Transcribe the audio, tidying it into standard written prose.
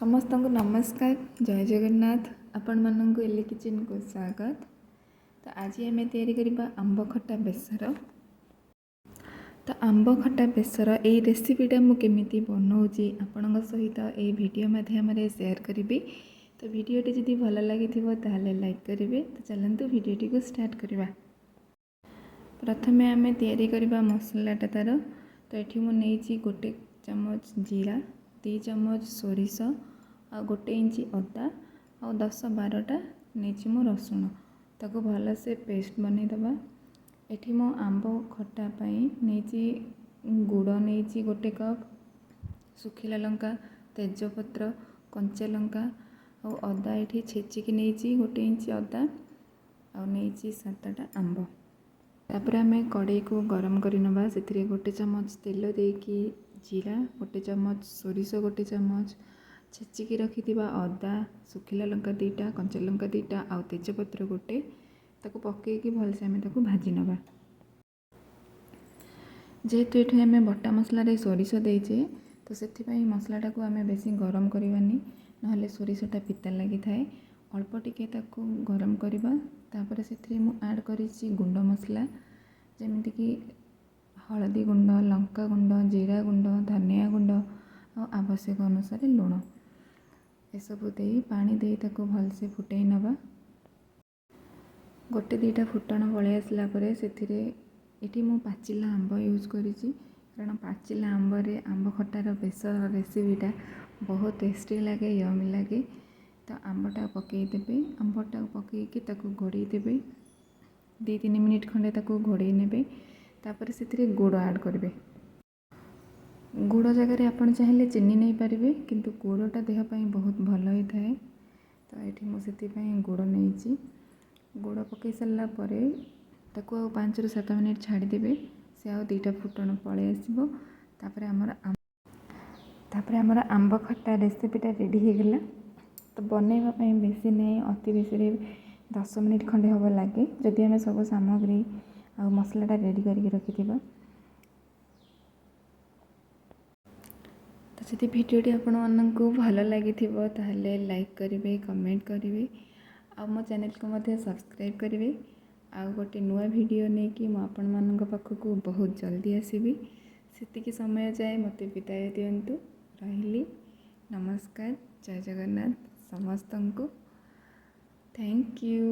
ସମସ୍ତଙ୍କୁ ନମସ୍କାର, ଜୟ ଜଗନ୍ନାଥ। ଆପଣମାନଙ୍କୁ ଏଲି କିଚେନକୁ ସ୍ୱାଗତ। ତ ଆଜି ଆମେ ତିଆରି କରିବା ଆମ୍ବ ଖଟା ବେସର। ତ ଆମ୍ବ ଖଟା ବେସର ଏଇ ରେସିପିଟା ମୁଁ କେମିତି ବନାଉଛି, ଆପଣଙ୍କ ସହିତ ଏଇ ଭିଡ଼ିଓ ମାଧ୍ୟମରେ ସେୟାର କରିବି। ତ ଭିଡ଼ିଓଟି ଯଦି ଭଲ ଲାଗିଥିବ, ତାହେଲେ ଲାଇକ୍ କରିବେ। ତ ଚାଲନ୍ତୁ, ଭିଡ଼ିଓଟିକୁ ଷ୍ଟାର୍ଟ କରିବା। ପ୍ରଥମେ ଆମେ ତିଆରି କରିବା ମସଲାଟା ତା'ର। ତ ଏଠି ମୁଁ ନେଇଛି 1 ଚାମଚ ଜିରା, 2 ଚାମଚ ସୋରିଷ ଆଉ 1 ଇଞ୍ଚ ଅଦା ଆଉ 10-12ଟା ନେଇଛି ମୁଁ ରସୁଣ। ତାକୁ ଭଲସେ ପେଷ୍ଟ ବନେଇଦେବା। ଏଠି ମୁଁ ଆମ୍ବ ଖଟା ପାଇଁ ନେଇଛି ଗୁଡ଼, ନେଇଛି 1 କପ୍, ଶୁଖିଲା ଲଙ୍କା, ତେଜପତ୍ର, କଞ୍ଚା ଲଙ୍କା ଆଉ ଅଦା ଏଠି ଛେଚିକି ନେଇଛି, 1 ଇଞ୍ଚ ଅଦା, ଆଉ ନେଇଛି ସାତଟା ଆମ୍ବ। ତାପରେ ଆମେ କଡ଼େଇକୁ ଗରମ କରି ନେବା। ସେଥିରେ 1 ଚାମଚ ତେଲ ଦେଇକି ଜିରା 1 ଚାମଚ, ସୋରିଷ 1 ଚାମଚ, ଛେଚିକି ରଖିଥିବା ଅଦା, ଶୁଖିଲା ଲଙ୍କା 2ଟା, କଞ୍ଚା ଲଙ୍କା 2ଟା ଆଉ ତେଜପତ୍ର ଗୋଟେ, ତାକୁ ପକାଇକି ଭଲସେ ଆମେ ତାକୁ ଭାଜି ନେବା। ଯେହେତୁ ଏଠି ଆମେ ବଟା ମସଲାରେ ସୋରିଷ ଦେଇଛେ, ତ ସେଥିପାଇଁ ମସଲାଟାକୁ ଆମେ ବେଶୀ ଗରମ କରିବାନି, ନହେଲେ ସୋରିଷଟା ପିତା ଲାଗିଥାଏ। ଅଳ୍ପ ଟିକେ ତାକୁ ଗରମ କରିବା। ତାପରେ ସେଥିରେ ମୁଁ ଆଡ଼୍ କରିଛି ଗୁଣ୍ଡ ମସଲା, ଯେମିତିକି ହଳଦୀ ଗୁଣ୍ଡ, ଲଙ୍କା ଗୁଣ୍ଡ, ଜିରା ଗୁଣ୍ଡ, ଧନିଆ ଗୁଣ୍ଡ ଆଉ ଆବଶ୍ୟକ ଅନୁସାରେ ଲୁଣ। ଏସବୁ ଦେଇ, ପାଣି ଦେଇ ତାକୁ ଭଲସେ ଫୁଟେଇ ନେବା। ଗୋଟେ ଦୁଇଟା ଫୁଟଣ ପଳେଇ ଆସିଲା ପରେ ସେଥିରେ ଏଠି ମୁଁ ପାଚିଲା ଆମ୍ବ ୟୁଜ୍ କରିଛି, କାରଣ ପାଚିଲା ଆମ୍ବରେ ଆମ୍ବ ଖଟାର ବେସର ରେସିପିଟା ବହୁତ ଟେଷ୍ଟି ଲାଗେ, ୟମି ଲାଗେ। ତ ଆମ୍ବଟା ପକାଇଦେବେ। ଆମ୍ବଟାକୁ ପକାଇକି ତାକୁ ଘୋଡ଼େଇ ଦେବେ। 2-3 ମିନିଟ୍ ଖଣ୍ଡେ ତାକୁ ଘୋଡ଼େଇ ନେବେ। ତାପରେ ସେଥିରେ ଗୁଡ଼ ଆଡ଼୍ କରିବେ। ଗୁଡ଼ ଜାଗାରେ ଆପଣ ଚାହିଁଲେ ଚିନି ନେଇପାରିବେ, କିନ୍ତୁ ଗୁଡ଼ଟା ଦେହ ପାଇଁ ବହୁତ ଭଲ ହୋଇଥାଏ। ତ ଏଠି ମୁଁ ସେଥିପାଇଁ ଗୁଡ଼ ନେଇଛି। ଗୁଡ଼ ପକାଇ ସାରିଲା ପରେ ତାକୁ ଆଉ 5ରୁ 7 ମିନିଟ୍ ଛାଡ଼ିଦେବେ। ସେ ଆଉ ଦୁଇଟା ଫୁଟଣ ପଳେଇ ଆସିବ। ତାପରେ ଆମର ଆମ୍ବ ଖଟା ରେସିପିଟା ରେଡ଼ି ହେଇଗଲା। ତ ବନେଇବା ପାଇଁ ବେଶୀ ନାହିଁ, ଅତି ବେଶୀରେ 10 ମିନିଟ୍ ଖଣ୍ଡେ ହେବ ଲାଗେ, ଯଦି ଆମେ ସବୁ ସାମଗ୍ରୀ ଆଉ ମସଲାଟା ରେଡ଼ି କରିକି ରଖିଥିବା। ତ ଯଦି ଭିଡ଼ିଓଟି ଆପଣମାନଙ୍କୁ ଭଲ ଲାଗିଥିବ, ତାହେଲେ ଲାଇକ୍ କରିବେ, କମେଣ୍ଟ କରିବେ ଆଉ ମୋ ଚ୍ୟାନେଲକୁ ମଧ୍ୟ ସବସ୍କ୍ରାଇବ୍ କରିବେ। ଆଉ ଗୋଟେ ନୂଆ ଭିଡ଼ିଓ ନେଇକି ମୁଁ ଆପଣମାନଙ୍କ ପାଖକୁ ବହୁତ ଜଲ୍ଦି ଆସିବି। ସେତିକି ସମୟ ଯାଏ ମୋତେ ବିଦାୟ ଦିଅନ୍ତୁ। ରହିଲି, ନମସ୍କାର, ଜୟ ଜଗନ୍ନାଥ ସମସ୍ତଙ୍କୁ। Thank you.